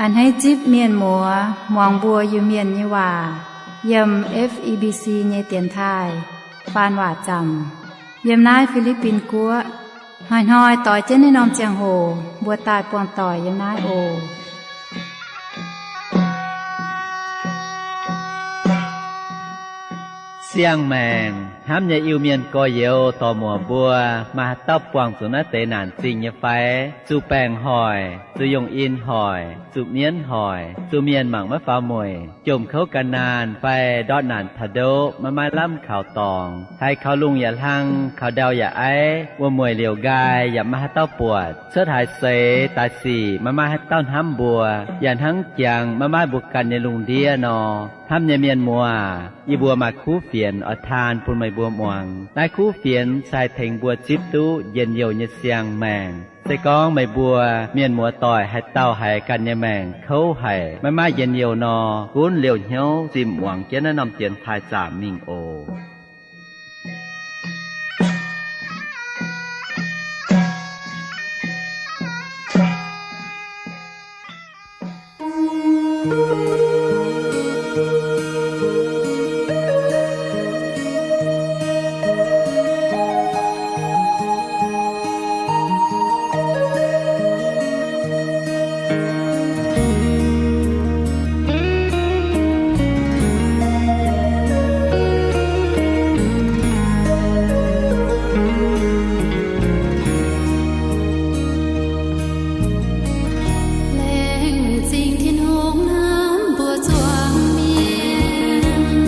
A'hneiv zipv mienh muoz muangx mbuo Iu-Mienh nyei waac yiem F E B C nyei dienx taaih faan waac zaamc yiem naaiv Fi^li^bin Guoqv. Hnoi-hnoi doix jienv naaiv norm ziangh hoc mbuo daaih buangh doic yiem naaiv oc. Siang-maengc hnamv nyei Iu-Mienh gorx-youz dorc-muoc mbuo, maaih haaix dauh buangh zuqc naaiv deix naanc zingh nyei fai? Zuqc baengc hoic, zuqc yongh in hoic, zuqc mienv hoic, zuqc mienh mangc maiv faaux mueic, jomc kouv gan naanh fai ndortv naanc taux ndoqv maiv maaih lamh kaux dorngx, haiz kaux lungh yaac hlang, kaux ndau yaac aiv, wuom-mueic liouc nqaai yaac maiv maaih haaix dauh buatc, cuotv haaix seix daaih sic maiv maaih haaix dauh hnamv mbuo, yaac hnangv jangx maiv maaih mbuo ganh nyei lungh ndiev nor. Hnamv nyei mienh muoz, yie mbuo maaih kuv fienx oix taan bun meih mbuo muangx. Naaiv kuv fienx se haih tengx mbuo zipv duqv njien-youh nyei siang-maengc. Se gorngv meih mbuo mienh muoz doic haaix dauh haiz ganh nyei maengc kouv haic, maiv maaih njien-youh nor, gunv liouh hnyouv zimh muangx jienv naaiv norm dienx taaih zaamc mingh oc. Laengz zingh Tin-Hungh hnamv mbuo zuangx mienh.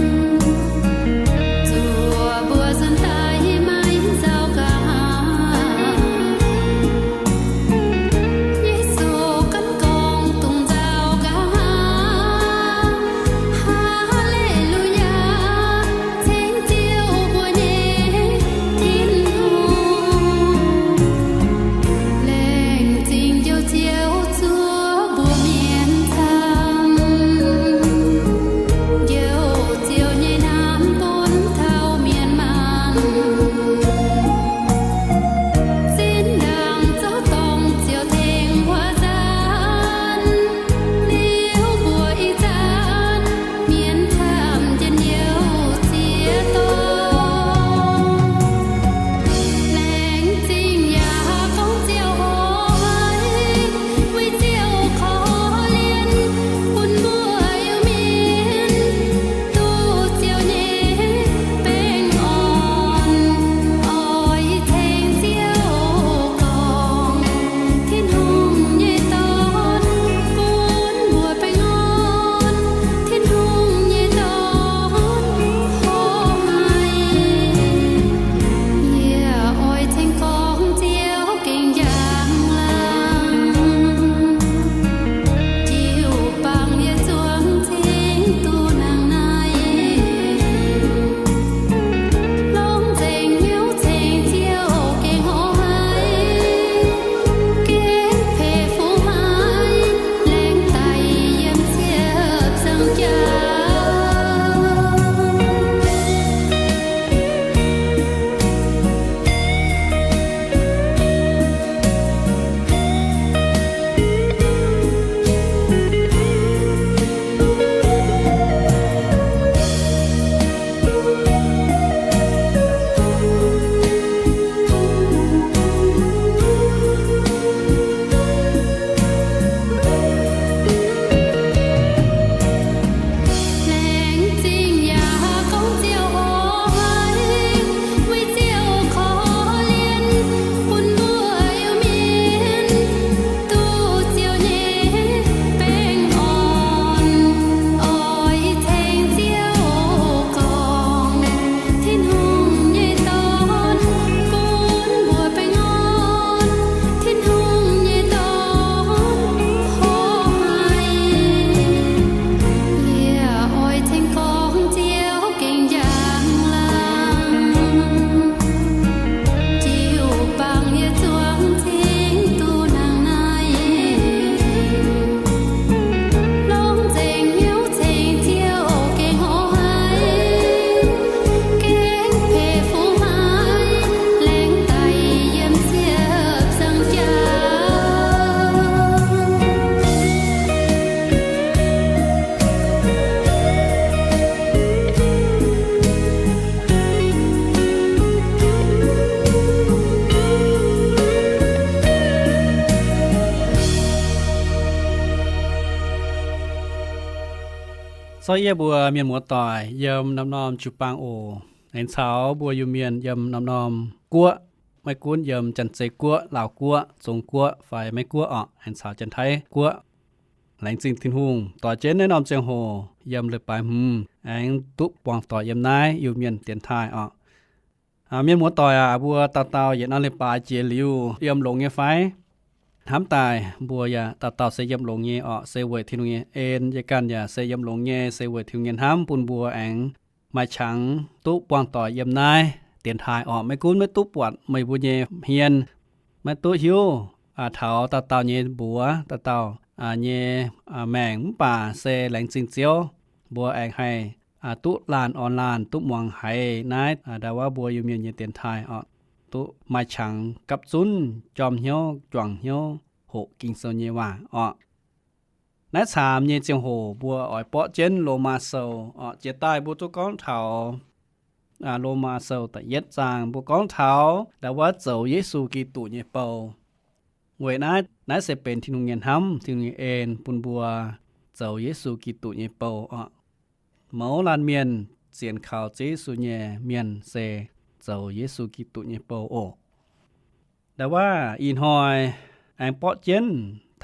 Zorqv yie mbuo mienh muoz-doic yiem norm-norm jiu-baang oc, aengx caux mbuo Iu-Mienh yiem norm-norm guoqv, maiv gunv yiem Janx-Zei Guoqv, Laauh Guoqv, Zong Guoqv fai Meiv Guoqv orqc, aengx caux Janx-Taiv Guoqv. Laengz zingh Tin-Hungh doix jienv naaiv norm ziangh hoc yiem leiz-baaix hmz aengx duqv buangh doic yiem naaiv Iu-Mienh dienx taaih orqc. Mienh muoz-doic aac, mbuo dauh dauh yietc norm leiz-baaix jiex liuz yiem longx nyei fai? Hnamv daaih mbuo yaac dauh dauh se yiem longx nyei orqc, se weic Tin-Hungh nyei en. Yie ganh yaac se yiem longx nyei, se weic Tin-Hungh nyei hnamv bun mbuo aengx maaih qangx duqv buangh doic yiem naaiv dienx taaih orqc. Maiv gunv maiv duqv buatc meih mbuo nyei hmien, maiv duqv hiuv taux dauh dauh nyei mbuox, dauh dauh nyei maengc, mv baac se laengz zingh Ziouv, mbuo aengx haih duqv laanh orn laanh duqv muangx haiz naaiv ndau wuov mbuo Iu-Mienh nyei dienx taaih orqc, duqv maaih qangx gapv zunv, jorm hnyouv, juangc hnyouv, hoqc Ging-Sou nyei waac orqc. Naaiv caamx nyei ziangh hoc mbuo oix borqv jienv Lomaa Sou orqc. Jiex daaih mbuo duqv gorngv taux Lomaa Sou da'yietv zaang, mbuo gorngv taux ndau wuov zoux Yesu Giduc nyei bou. Weic naaiv, naaiv se benx Tin-Hungh nyei hnamv, Tin-Hungh nyei en bun mbuo zoux Yesu Giduc nyei bou orqc. Mouz laanh mienh zienx kaux Ziouv Yesu nyei mienh se zoux Yesu Giduc nyei bou oc. Ndau wuov ih hnoi aengx borqv jienv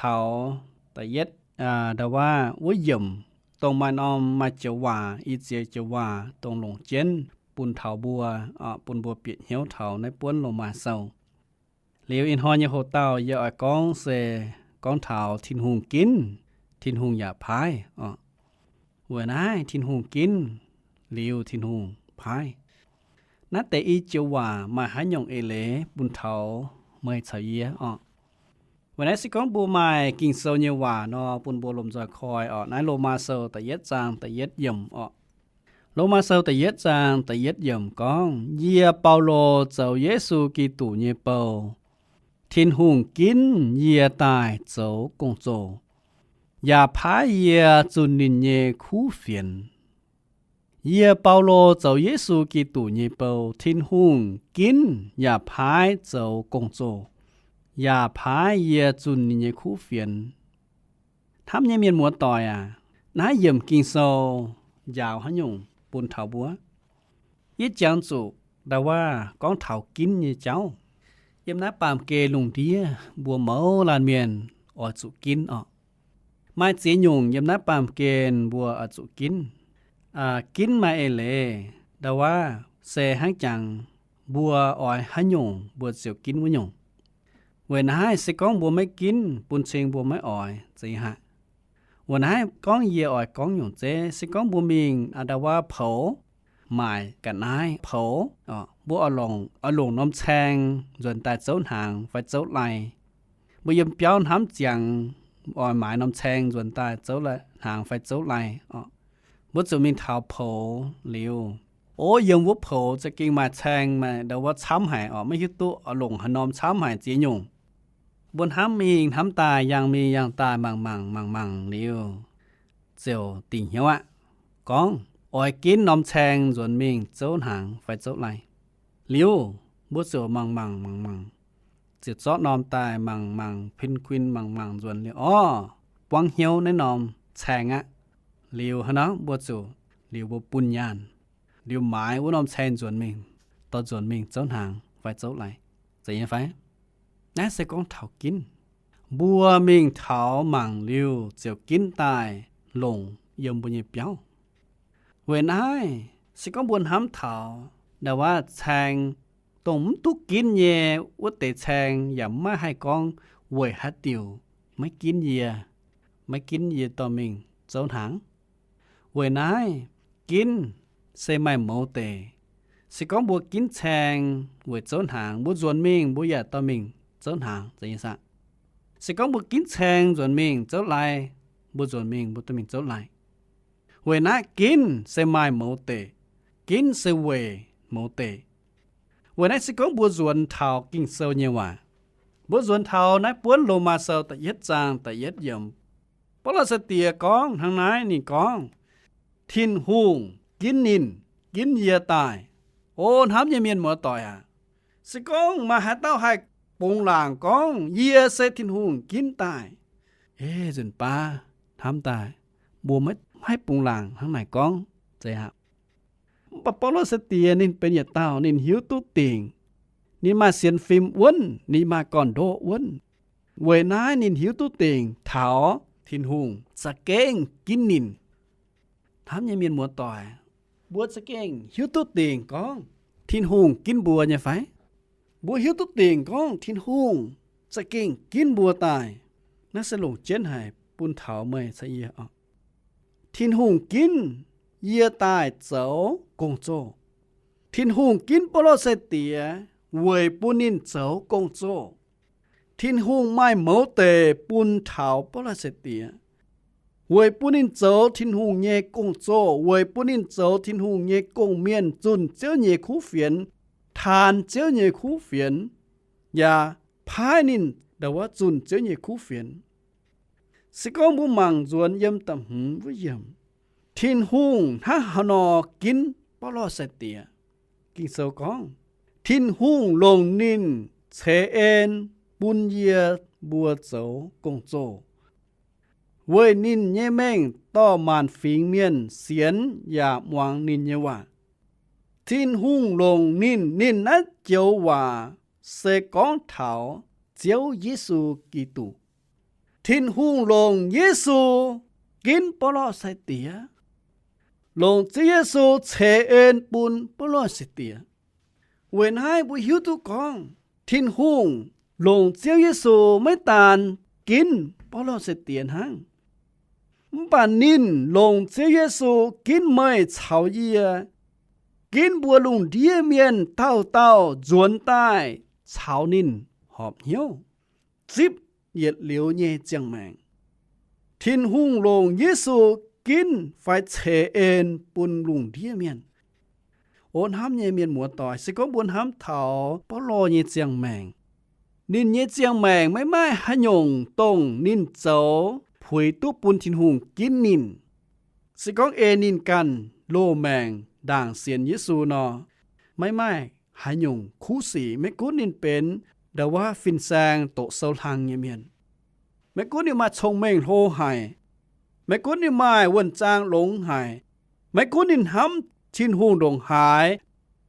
taux da'yietv, ndau wuov wuov yiemc, dongh maaih norm maaih joux waac, i ziex joux waac dongh longc jienv bun taux mbuo, bun mbuo bieqc hnyouv taux naaiv buonv Lomaa Sou. Liuz ih hnoi nyei hoc-dauh yie oix gorngv se gorngv taux Tin-Hungh ginv, Tin-Hungh yaac paaiv orqc. Weic naaiv Tin-Hungh ginv liuz Tin-Hungh paaiv. Naaiv deix i joux waac maaih haaix nyungc eix leiz bun taux meih caux yie orqc? Weic naaiv se gorngv mbuo maaih Ging-Sou nyei waac nor, bun mbuo lomh nzoih koi orqc. Naaiv Lomaa Sou da'yietv zaang da'yietv yiemc orqc. Lomaa Sou da'yietv zaang da'yietv yiemc gorngv, Yie, Baulo, zoux Yesu Giduc nyei bou. Tin-Hungh ginv yie daaih zoux gong-zoh, yaac paaiv yie zunh ninh nyei kuv fienx. Yie, Baulo, zoux Yesu Giduc nyei bou. Tin-Hungh ginv yaac paaiv zoux gong-zoh, yaac paaiv yie zunh ninh nyei kuv fienx. Hnamv nyei mienh muoz-doic aac, naaiv yiemc Ging-Sou njaaux haaix nyungc bun taux mbuo? Yie jangx zuqc ndau wuov gorngv taux ginv nyei jauv. Yiem naaiv baamh gen lungh ndiev mbuo mouz laanh mienh oix zuqc ginv orqc. Maaih ziex nyungc yiem naaiv baamh gen mbuo oix zuqc ginv. Ginv maaih eix leiz ndau wuov se hnangv jangx mbuo oix haaix nyungc mbuo ziouc ginv wuov nyungc. Weic naaiv se gorngv mbuo maiv ginv bun cing mbuo maiv oix zeiz haic. Weic naaiv gorngv yie oix gorngv nyungc zeiv, se gorngv mbuo mingh ndau wuov poux, maaic ga'naaiv poux, mbuo oix longc norm caeng nzuonx daaih zouv hnaangx fai zouv lai. Mbuo yiem biauv hnamv ziangx oix maaiz norm caeng nzuonx daaih zouv hnaangx fai zouv lai, mbuo ziouc mingh taux poux liuz, o, yiem wuov poux za'gengh maaih caeng maaih ndau wuov camv haic orqc, maiv hiuv duqv oix longc haaix norm camv haic ziex nyungc. Mbuo hnamv mingh hnamv daaih, yangh mingh yangh daaih, mangc mangc mangc mangc liuz, ziouc dingc hnyouv aqv, gorngv oix ginv norm caeng nzuonx mingh zouv hnaangx fai zouv lai. Liuz, mbuo ziouc mangc mangc mangc mangc, ziouc zorqv norm daaih mangc mangc pin guin mangc mangc nzuonx liuz, orv, buangv hnyouv naaiv norm caeng aqv. Liuz hnangv naaiv mbuo ziouc, liuz mbuo bun nyaanh, liuz maaiz wuov norm caeng nzuonx mingh, dorh nzuonx mingh zouv hnaangx fai zouv lai, zeiz nyei fai? Naaiv se gorngv taux ginv. Mbuo mingh taux mangc liuz ziouc ginv daaih longc yiem mbuo nyei biauv. Weic naaiv se gorngv mbuo hnamv taux ndau wuov caeng, dongh mv duqv ginv nyei wuov deix caeng yaac maiv haih gorngv weic haaix diuc maiv ginv yie, maiv ginv yie dorh mingh zouv hnaangx. Weic naaiv ginv se maaih mouz deix. Se gorngv mbuo ginv caeng weic zouv hnaangx, mbuo nzuonx mingh mbuo yaac dorh mingh zouv hnaangx, zeiz nyei saah? Se gorngv mbuo ginv caeng nzuonx mingh zouv lai, mbuo nzuonx mingh mbuo dorh mingh zouv lai. Weic naaiv ginv se maaih mouz deix, ginv se weic mouz deix. Weic naaiv se gorngv mbuo nzuonx taux Ging-Sou nyei waac, mbuo nzuonx taux naaiv buonv Lomaa Sou da'yietv zaang da'yietv yiemc, Baulo sai-diex gorngv hnangv naaiv, ninh gorngv, Tin-Hungh ginv ninh, ginv yie daaih. O hnamv nyei mienh muoz-doic aac, se gorngv maaih haaix dauh haih bungx laangc gorngv, Yie se Tin-Hungh ginv daaih, e, nzunc baav hnamv daaih mbuo maiv Maiv bungx laangc hnangv naaic gorngv. Mv baac Baulo sai-diex ninh benx yietc dauh ninh hiuv duqv dingc. Ninh maaih sienx fim wuonv, ninh maaih gorn-ndoqv wuonv. Weic naaiv ninh hiuv duqv dingc taux Tin-Hungh za'gengh ginv ninh. Hnamv nyei mienh muoz-doic, mbuo za'gengh hiuv duqv dingc gorngv Tin-Hungh ginv mbuo nyei fai? Mbuo hiuv duqv dingc gorngv Tin-Hungh za'gengh ginv mbuo daaih. Naaiv se longc jienv haic bun taux meih caux yie oc. Tin-Hungh ginv yie daaih zoux gong-zoh. Tin-Hungh ginv Baulo sai-diex weic bun ninh zoux gong-zoh. Tin-Hungh maaih mouz deic bun taux Baulo sai-diex weic bun ninh zoux Tin-Hungh nyei gong-zoh, weic bun ninh zoux Tin-Hungh nyei gong-mienh zunh Ziouv nyei kuv fienx, taan Ziouv nyei kuv fienx, yaac paaiv ninh ndau wuov zunh Ziouv nyei kuv fienx. Se gorngv mbuo mangc nzuonx yiem da'hmz wuov yiemc, Tin-Hungh hnangv haaix nor ginv Baulo sai-diex? Ging-Sou gorngv, Tin-Hungh longc ninh ceix en bun yie mbuo zoux gong-zoh, weic ninh nyei mengh dorh maanc fingx mienh sienx yaac muangx ninh nyei waac. Tin-Hungh longc ninh, ninh naaiv joux waac se gorngv taux Ziouv Yesu Giduc. Tin-Hungh longc Yesu ginv Baulo sai-diex, longc Ziouv Yesu ceix en bun Baulo sai-diex. Weic naaiv mbuo hiuv duqv gorngv Tin-Hungh longc Ziouv Yesu maiv daan ginv Baulo sai-diex hnangv, mv baac ninh longc Ziouv Yesu ginv meih caux yie, ginv mbuo lungh ndiev mienh dauh dauh nzuonx daaih caux ninh horpc hnyouv, zipv yietc liuz nyei ziangh maengc. Tin-Hungh longc Yesu ginv fai ceix en bun lungh ndiev mienh. O hnamv nyei mienh muoz-doic, se gorngv mbuo hnamv taux Baulo nyei ziangh maengc, ninh nyei ziangh maengc maiv maaih haaix nyungc dongh ninh zoux puix duqv bun Tin-Hungh ginv ninh. Se gorngv ei ninh ganh loz-maengc ndaangc sienx Yesu nor, maiv maaih haaix nyungc kuv sic. Maiv gunv ninh benx ndau wuov fin-saeng doqc sou hlang nyei mienh, maiv gunv ninh maaih cong-mengh hlo haic, maiv gunv ninh maaih wuonh zaang longx haic, maiv gunv ninh hnamv Tin-Hungh ndongc haaix,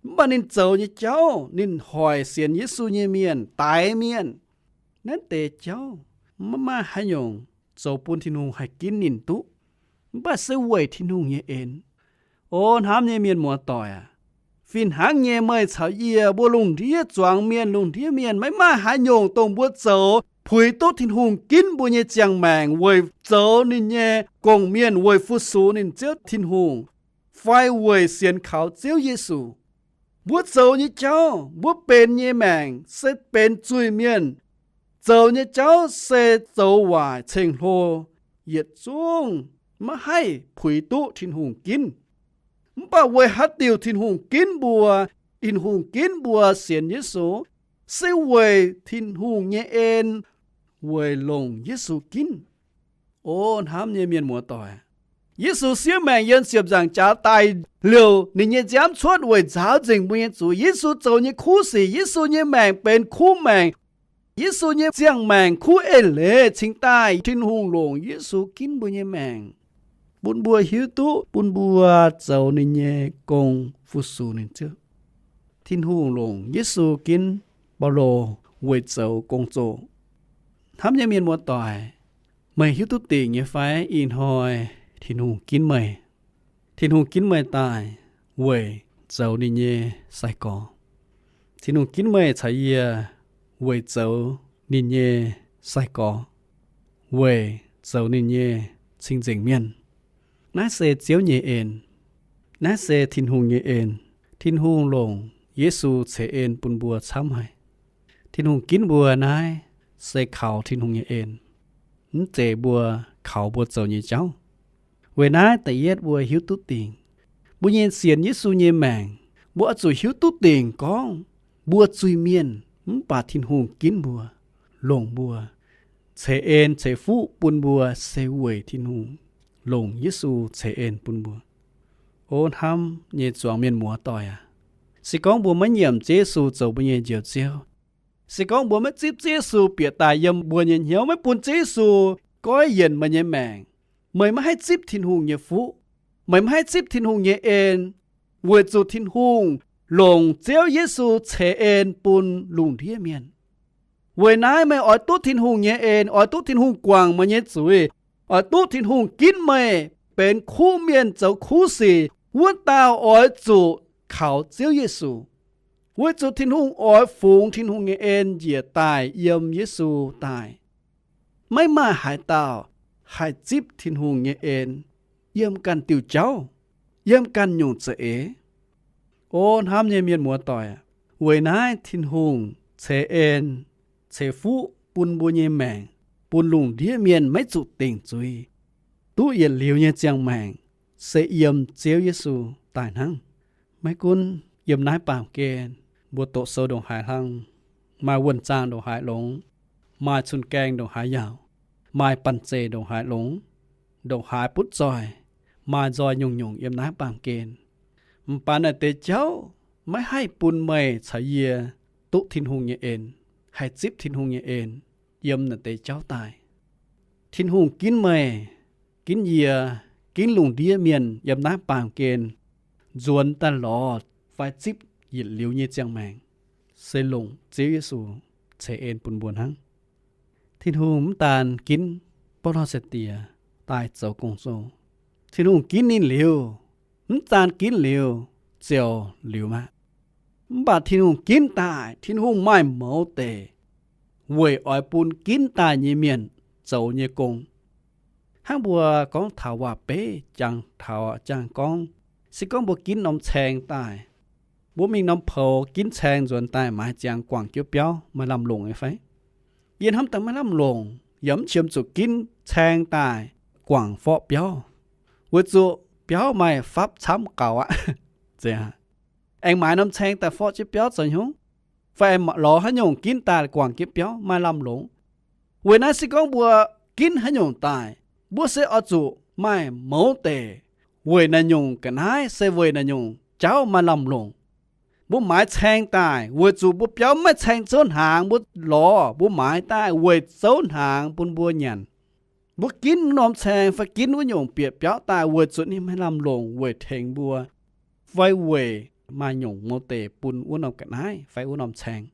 mv baac ninh zoux nyei jauv, ninh hoic sienx Yesu nyei mienh daix mienh. Naaiv deix jauv maiv maaih haaix nyungc zoux bun Tin-Hungh haih ginv ninh duqv, mv baac se weic Tin-Hungh nyei en. O hnamv nyei mienh muoz-doic aac, fih hnangv nyei meih caux yie mbuo lungh ndiev zuangx mienh, lungh ndiev mienh maiv maaih haaix nyungc dongh mbuo zoux puix duqv Tin-Hungh ginv mbuo nyei ziangh maengc weic zoux ninh nyei gong-mienh, weic fu-sux ninh Ziouv Tin-Hungh, fai weic sienx kaux Ziouv Yesu. Mbuo zoux nyei jauv, mbuo benx nyei maengc se benx zuiz-mienh, zoux nyei jauv se zoux waaic ceng-hlo, yietc zungv maiv haih puix duqv Tin-Hungh ginv. Mv baac weic haaix diuc Tin-Hungh ginv mbuo? Tin-Hungh ginv mbuo sienx Yesu, se weic Tin-Hungh nyei en, weic longc Yesu ginv. O hnamv nyei mienh muoz-doic, Yesu siev maengc yiem ziepc nzaangc jaax daaih liouc ninh nyei nziaamv cuotv weic nzaaux nzengc mbuo nyei zuiz. Yesu zoux nyei kuv sic, Yesu nyei maengc benx kuv maengc. Yesu nyei ziangh maengc kuv eix leiz cingx daaih Tin-Hungh longc Yesu ginv mbuo nyei maengc, bun mbuo hiuv duqv bun mbuo zoux ninh nyei gong fu-sux ninh Ziouv. Tin-Hungh longc Yesu ginv Baulo weic zoux gong-zoh. Hnamv nyei mienh muoz-doic, meih hiuv duqv dingc nyei fai ih hnoi Tin-Hungh ginv meih? Tin-Hungh ginv meih daaih weic zoux ninh nyei sai-gorx. Tin-Hungh ginv meih caux yie weic zoux ninh nyei sai-gorx, weic zoux ninh nyei cing-nzengc mienh. Naaiv se Ziouv nyei en. Naaiv se Tin-Hungh nyei en. Tin-Hungh longc Yesu ceix en bun mbuo camv haic. Tin-Hungh ginv mbuo naaiv se kaux Tin-Hungh nyei en, mv zeiz mbuo kaux mbuo zoux nyei jauv. Weic naaiv da'yietv mbuo hiuv duqv dingc, mbuo nyei sienx Yesu nyei maengc, mbuo oix zuqc hiuv duqv dingc gorngv mbuo zuiz-mienh, mv baac Tin-Hungh ginv mbuo, longc mbuo, ceix en ceix fuqv bun mbuo se weic Tin-Hungh longc Yesu ceix en bun mbuo. O hnamv nyei zuangx mienh muoz-doic aac, se gorngv mbuo maiv nyiemc Ziouv Yesu zoux mbuo nyei Njoux Ziouv, se gorngv mbuo maiv zipv Ziouv Yesu bieqc daaih yiem mbuo nyei hnyouv, maiv bun Ziouv Yesu goiv yienc meih nyei maengc, Meih maiv haih zipv Tin-Hungh nyei fuqv. Meih maiv haih zipv Tin-Hungh nyei en, weic zuqc Tin-Hungh longc Ziouv Yesu ceix en bun lungh ndiev mienh. Weic naaiv meih oix duqv Tin-Hungh nyei en, oix duqv Tin-Hungh guangc meih nyei zuiz, oix duqv Tin-Hungh ginv meih benx kuv mienh zoux kuv sic, wuov dauh oix zuqc kaux Ziouv Yesu. Weic zuqc Tin-Hungh oix fungx Tin-Hungh nyei en njiec daaih yiem Yesu daaih. Maiv maaih haaix dauh haih zipv Tin-Hungh nyei en yiem ganh diuh jauv, yiem ganh nyungc za'eix. O hnamv nyei mienh muoz-doic, weic naaiv Tin-Hungh ceix en, ceix fuqv bun mbuo nyei maengc, bun lungh ndiev mienh maiv zuqc dingc zuiz, duqv yietc liuz nyei ziangh maengc, se yiem Ziouv Yesu daaih hnangv. Maiv gunv yiem naaiv baamh gen mbuo doqc sou ndongc haaix hlang, maaih wuonh zaangh ndongc haaix longx, maaih cun-gaeng ndongc haaix yaauc, maaih banh zeic ndongc haaix longx, ndongc haaix butv zoih, maaih nzoih nyungc-nyungc yiem naaiv baamh gen, mv baac naaiv deix jauv maiv haih bun meih caux yie duqv Tin-Hungh nyei en, haih zipv Tin-Hungh nyei en yiem naaiv deix jauv daaih. Tin-Hungh ginv meih, ginv yie, ginv lungh ndiev mienh yiem naaiv baamh gen nzuonx daaih lorz fai zipv yietc liuz nyei ziangh maengc, se longc Ziouv Yesu ceix en bun mbuo hnangv. Tin-Hungh mv daan ginv Baulo sai-diex daaih zoux gong-zoh. Tin-Hungh ginv ninh liuz, mv daan ginv liuz, ziouc liuz maah! Mv baac Tin-Hungh ginv daaih, Tin-Hungh maaih mouz deic weic oix bun ginv daaih nyei mienh zoux nyei gong. Hnangv mbuo gorngv taux waac-beiv jangx taux jangx gorngv, se gorngv mbuo ginv norm caeng daaih, mbuo mingh norm poux ginv caeng nzuonx daaih maaiz ziangx guangc jienv biauv maaih lamh longc nyei fai? Yie hnamv daaih maiv lamh longc, yaac mv qiemx zuqc ginv caeng daaih guangc forqv biauv, weic zuqc biauv maaih fapv camv gaux aqv. Aengx maaiz norm caeng daaih forqv jienv biauv zoux hnyouv, fai aengx lorz haaix nyungc ginv daaih guangc jienv biauv maaih lamh longc. Weic naaiv se gorngv mbuo ginv haaix nyungc daaih, mbuo se oix zuqc maaih mouz deic weic naaiv nyungc ga'naaiv, se weic naaiv nyungc jauv maaih lamh longc. Mbuo maaiz caeng daaih weic zuqc mbuo biauv maiv caeng zouv hnaangx, mbuo lorz mbuo maaiz daaih weic zouv hnaangx bun mbuo nyanc. Mbuo ginv norm caeng fai ginv wuov nyungc bieqc biauv daaih weic zuqc ninh maaih lamh longc weic tengx mbuo, fai weic maaih nyungc mouz deic bun wuov norm ga'naaiv fai wuov norm caeng.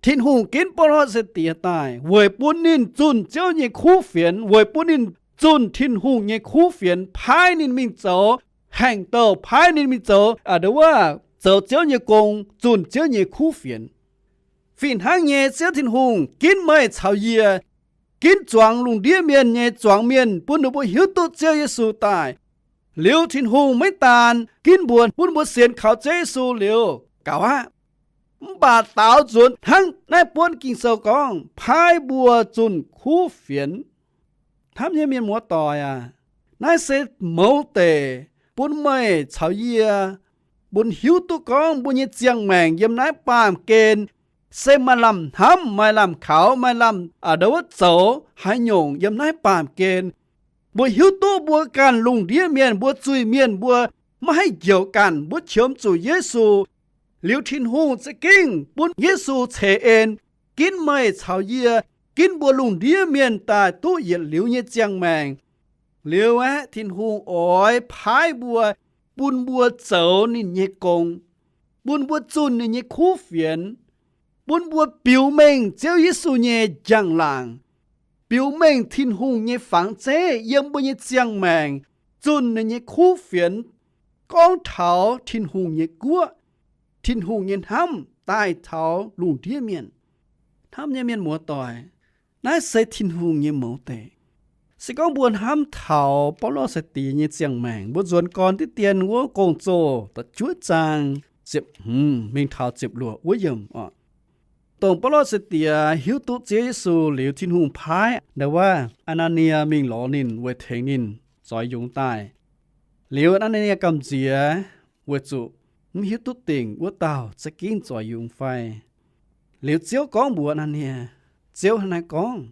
Tin-Hungh ginv Baulo sai-diex daaih weic bun ninh zunh Ziouv nyei kuv fienx, weic bun ninh zunh Tin-Hungh nyei kuv fienx paaiv ninh mingh zoux haengh douh, paaiv ninh mingh zoux a'ndau wuov zoux Ziouv nyei gong, zunh Ziouv nyei kuv fienx. Fih hnangv nyei, Ziouv Tin-Hungh ginv meih caux yie, ginv zuangx lungh ndiev mienh nyei zuangx mienh bun ninh mbuo hiuv duqv Ziouv Yesu daaih. Liuz Tin-Hungh maiv daan ginv mbuo bun mbuo sienx kaux Ziouv Yesu liuz gaux aqv, mv baac daaux nzuonx hnangv naaiv buonv Ging-Sou gorngv, paaiv mbuo zunh kuv fienx. Hnamv nyei mienh muoz-doic aac, naaiv se mouz deic bun meih caux yie mbuo hiuv duqv gorngv mbuo nyei ziangh maengc yiem naaiv baamh gen se maaih lamh hnamv, maaih lamh kaux, maaih lamh a'ndau wuov zoux haaix nyungc yiem naaiv baamh gen. Mbuo hiuv duqv mbuo ganh lungh ndiev mienh, mbuo zuiz-mienh, mbuo maiv haih njoux ganh, mbuo qiemx zuqc Yesu. Liuz Tin-Hungh za'gengh bun Yesu ceix en ginv meih caux yie, ginv mbuo lungh ndiev mienh daaih duqv yietc liuz nyei ziangh maengc. Liuz aeqv, Tin-Hungh oix paaiv mbuo, bun mbuo zoux ninh nyei gong, bun mbuo zunh ninh nyei kuv fienx, bun mbuo biux mengh Ziouv Yesu nyei njang-laangc, biux mengh Tin-Hungh nyei fangx zeiv yiem mbuo nyei ziangh maengc, zunh ninh nyei kuv fienx, gorngv taux Tin-Hungh nyei guoqv, Tin-Hungh nyei hnamv daaih taux lungh ndiev mienh. Hnamv nyei mienh muoz-doic, naaiv se Tin-Hungh nyei mouz deic. Se gorngv mbuo hnamv taux Baulo sai-diex nyei ziangh maengc, mbuo nzuonx gorn diqv dien wuov Gong-Zoh da'juov zaang ziepc hmz mingh taux ziepc luoqc wuov yiemc oc. Dongh Baulo sai-diex hiuv duqv Ziouv Yesu liuz, Tin-Hungh paaiv a'ndau wuov Aa^naa^nie mingh lorz ninh weic tengx ninh zoix yungz daaih. Liuz Aa^naa^nie gamh nziex weic zuqc mv hiuv duqv dingc wuov dauh za'gengh zoix yungz fai. Liuz Ziouv gorngv mbuox Aa^naa^nie, Ziouv hnangv naaiv gorngv,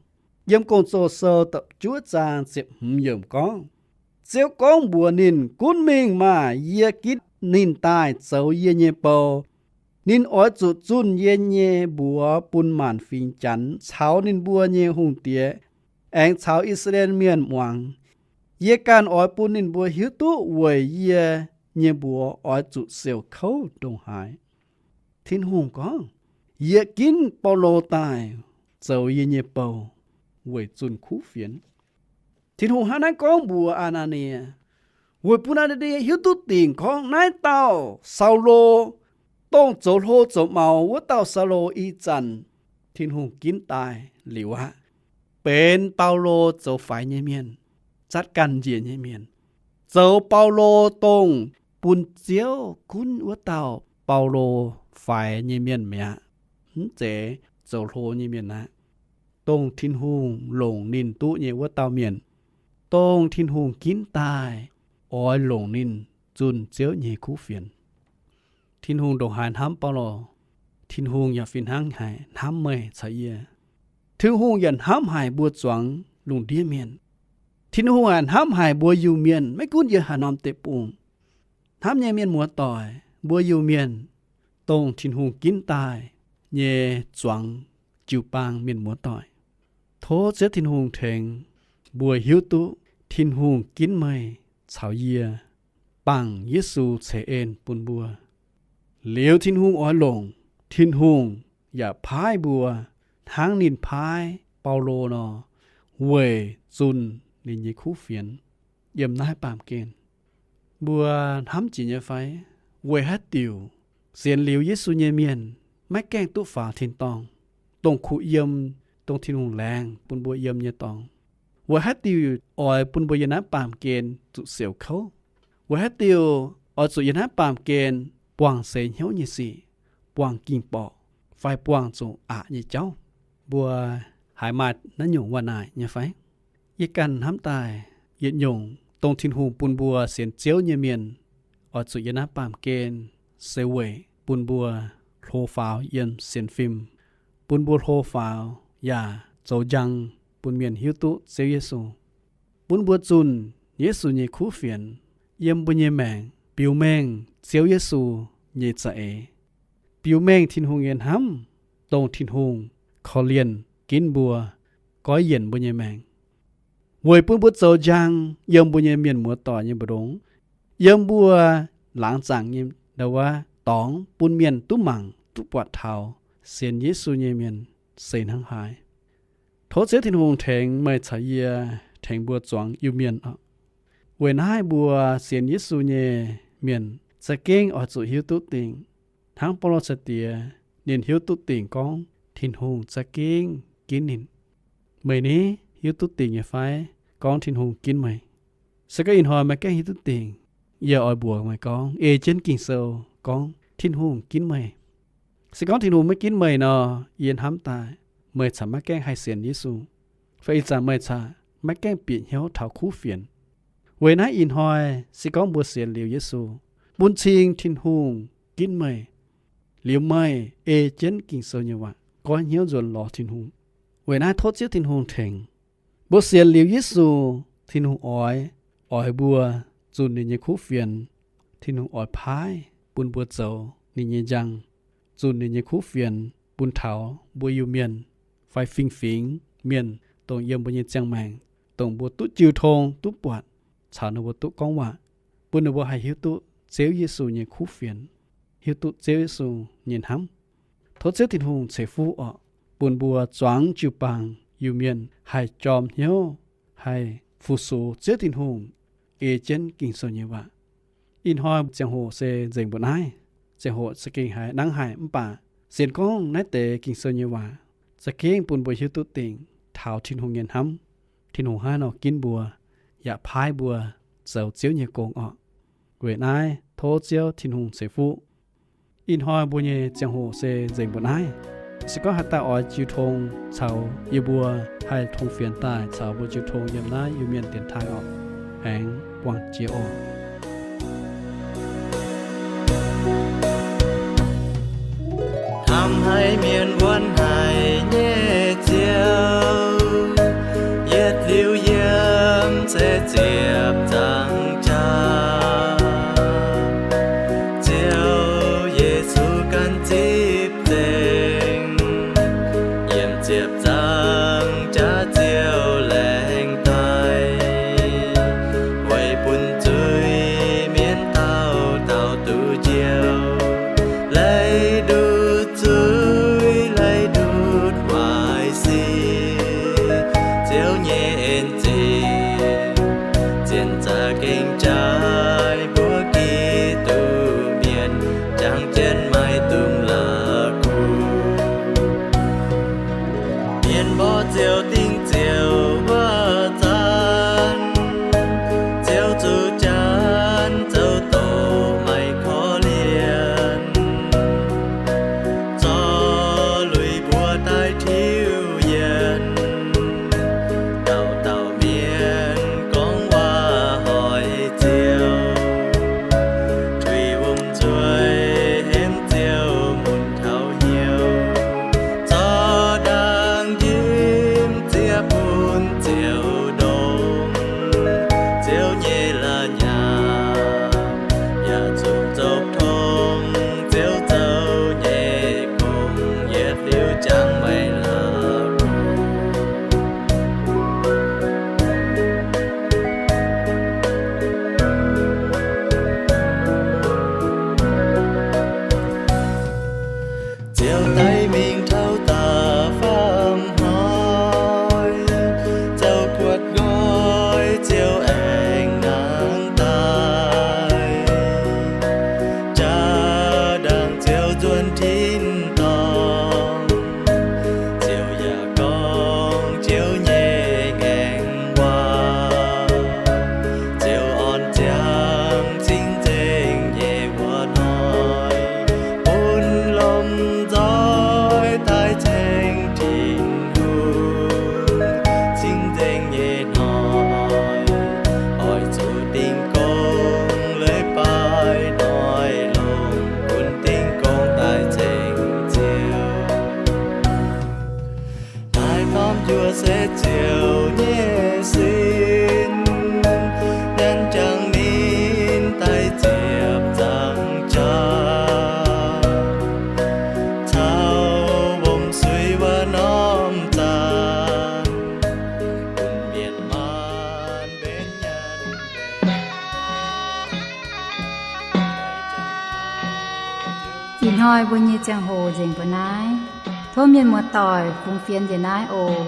yiem Gong-Zoh sou da'juov zaang ziepc hmz yiemc gorngv, Ziouv gorngv mbuox ninh, Gunv mingh maah! Yie ginv ninh daaih zoux yie nyei bou. Ninh oix zuqc zunh yie nyei mbuox bun maanc fingx Janx caux ninh mbuo nyei hungh diex aengx caux I^saa^laa^en Mienh muangx. Yie ganh oix bun ninh mbuo hiuv duqv weic yie nyei mbuox oix zuqc siouc kouv ndongc haaix. Tin-Hungh gorngv, Yie ginv Baulo daaih zoux yie nyei bou weic zunh kuv fienx. Tin-Hungh hnangv naaiv gorngv mbuox Aa^naa^nie, weic bun Aa^naa^nie hiuv duqv dingc gorngv naaiv dauh Saulo, dongh zoux hlo zoux maux wuov dauh Saulo, ih zanc Tin-Hungh ginv daaih liuz aqv, benx Baulo zoux faix nyei mienh, zatv ganh njiec nyei mienh, zoux Baulo dongh bun Ziouv gunv wuov dauh Baulo faix nyei mienh mi'aqv, mv zeiz zoux hlo nyei mienh aqv. Dongh Tin-Hungh longc ninh duqv nyei wuov dauh mienh, dongh Tin-Hungh ginv daaih oix longc ninh zunh Ziouv nyei kuv fienx. Tin-Hungh ndongc haaix hnamv Baulo, Tin-Hungh yaac fih hnangv haic hnamv meih caux yie. Tin-Hungh yaac hnamv haic mbuo zuangx lungh ndiev mienh. Tin-Hungh yaac hnamv haic mbuo Iu-Mienh, maiv gunv yiem haaix norm deic-bung, hnamv nyei mienh muoz-doic, mbuo Iu-Mienh, dongh Tin-Hungh ginv daaih nyei zuangx jiu-baang mienh muoz-doic. Tov Ziouv Tin-Hungh tengx mbuo hiuv duqv Tin-Hungh ginv meih caux yie, bangc Yesu ceix en bun mbuo. Liuz Tin-Hungh oix longc, Tin-Hungh yaac paaiv mbuo hnangv ninh paaiv Baulo nor, weic zunh ninh nyei kuv fienx yiem naaiv baamh gen. Mbuo hnamv jiex nyei fai? Weic haaix diuc sienx liuz Yesu nyei mienh maiv gaengh duqv faaux tin-dorngh, dongh kuh yiem, dongh Tin-Hungh laengz bun mbuo yiem nyei dorngx? Weic haaix diuc oix bun mbuo yiem naaiv baamh gen zuqc siouc kouv? Weic haaix diuc oix zuqc yiem naaiv baamh gen buangh seix hnyouv nyei sic, buangh ging-borqc, fai buangh zuqc aqc nyei jauv? Mbuo haiz maaih naaiv nyungc waac naaic nyei fai? Yie ganh hnamv daaih yietc nyungc dongh Tin-Hungh bun mbuo sienx Ziouv nyei mienh oix zuqc yiem naaiv baamh gen se weic bun mbuo hlo faaux yiem sienx fim, bun mbuo hlo faaux yaac zoux njang bun mienh hiuv duqv Ziouv Yesu, bun mbuo zunh Yesu nyei kuv fienx yiem mbuo nyei maengc, biux mengh Ziouv Yesu nyei za'eix, biux mengh Tin-Hungh nyei hnamv, dongh Tin-Hungh korv-lienh ginv mbuo, goiv yienc mbuo nyei maengc, weic bun mbuo zoux njang yiem mbuo nyei mienh muoz-doic nyei mbu'ndongx, yiem mbuo laangz zaangc nyei ndau wuov dorngx, bun mienh duqv mangc duqv buatc taux sienx Yesu nyei mienh se hnangv haaix. Tov Ziouv Tin-Hungh tengx meih caux yie, tengx mbuo zuangx Iu-Mienh oc. Weic naaiv mbuo sienx Yesu nyei mienh za'gengh oix zuqc hiuv duqv dingc, hnangv Baulo caux diex ninh hiuv duqv dingc gorngv Tin-Hungh za'gengh ginv ninh. Meih ni, hiuv duqv dingc nyei fai gorngv Tin-Hungh ginv meih? Se gorngv ih hnoi meih gaengh hiuv duqv dingc, yie oix mbuox meih gorngv, ei jienv Ging-Sou gorngv Tin-Hungh ginv meih. Se gorngv Tin-Hungh maiv ginv meih nor, yie hnamv daaih meih caux maiv gaengh haih sienx Yesu, fai ih zanc meih caux maiv gaengh bieqc hnyouv taux kuv fienx. Weic naaiv ih hnoi se gorngv mbuo sienx liuz Yesu, bun cing Tin-Hungh ginv meih, liuz meih ei jienv Ging-Sou nyei waac, goiv hnyouv nzuonx lorz Tin-Hungh. Weic naaiv tov Ziouv Tin-Hungh tengx mbuo sienx liuz Yesu, Tin-Hungh oix, oix mbuo zunh ninh nyei kuv fienx. Tin-Hungh oix paaiv bun mbuo zoux ninh nyei njang, zunh ninh nyei kuv fienx bun taux mbuo Iu-Mienh fai fingx-fingx mienh, dongh yiem mbuo nyei ziangh maengc, dongh mbuo duqv jiu tong duqv buatc, caux ninh mbuo duqv gorngv waac, bun ninh mbuo haih hiuv duqv Ziouv Yesu nyei kuv fienx, hiuv duqv Ziouv Yesu nyei hnamv. Tov Ziouv Tin-Hungh ceix fuqv oc, bun mbuo zuangx jiu-baang Iu-Mienh haih jorm hnyouv, haih fu-sux Ziouv Tin-Hungh ei jienv Ging-Sou nyei waac. Ih hnoi ziangh hoc se nzengc mbuo naaiv. Ziangh hoc za'gengh haiz nangv haic, mv baac sienx gorngv naaiv deix Ging-Sou nyei waac za'gengh bun mbuo hiuv duqv dingc taux Tin-Hungh nyei hnamv. Tin-Hungh hnangv haaix nor ginv mbuo, yaac paaiv mbuo zoux Ziouv nyei gong orqc. Weic naaiv tov Ziouv Tin-Hungh ceix fuqv. Ih hnoi mbuo nyei ziangh hoc se nzengc mbuo naaiv. Se gorngv haaix dauh oix jiu tong caux yie mbuo haih tong fienx daaih caux mbuo jiu tong yiem naaiv Iu-Mienh dienx taaih orqc. Aengx buangh jiex oc. Hnamv haic mienh wuonv haic nyei Ziouv, yietc liuz yiem se ziepc nzaangc jaax. Ziouv Yesu ganh zipv nzengc, yiem ziepc nzaangc jaax Ziouv laengz daaih. Ih hnoi mbuo nyei ziangh hoc nzengc mbuo naaiv. Tov mienh muoz-doic fungx fienx njiec naaiv oc.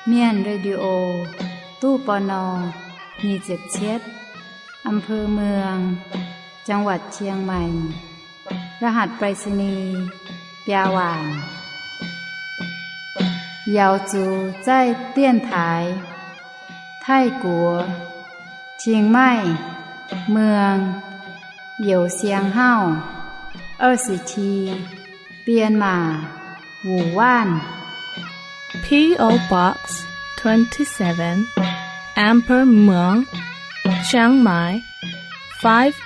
Mienh Radio, ตู้ ปณ. nyic ziepc cietv, อำเภอเมือง จังหวัดเชียงใหม่ รหัสไปรษณีย์ biaa waanc. Yaauz zuqc zaih dienx taaix Taiv-Guoqv, Chiang Mai, Muang, Youz Siang Hauv, 二十七, Bienh Maac, Wuc Waanv. P O Box twenty-seven, อำเภอเมือง เชียงใหม่ five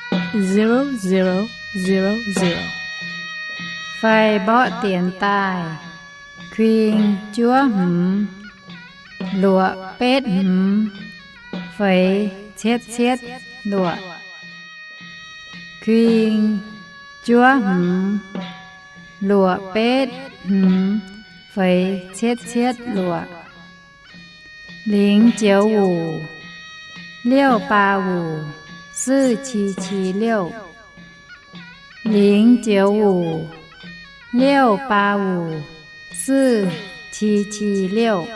zero zero zero zero. Fai mborqv dienx daaih: kuing juov hmz luoqc betv hmz feix cietv cietv luoqc. Kuing juov hmz luoqc betv hmz feix cietv cietv luoqc. Lingx Joux Wuc, 六八五四七七六. Lingx Joux Wuc, 六八五四七七六.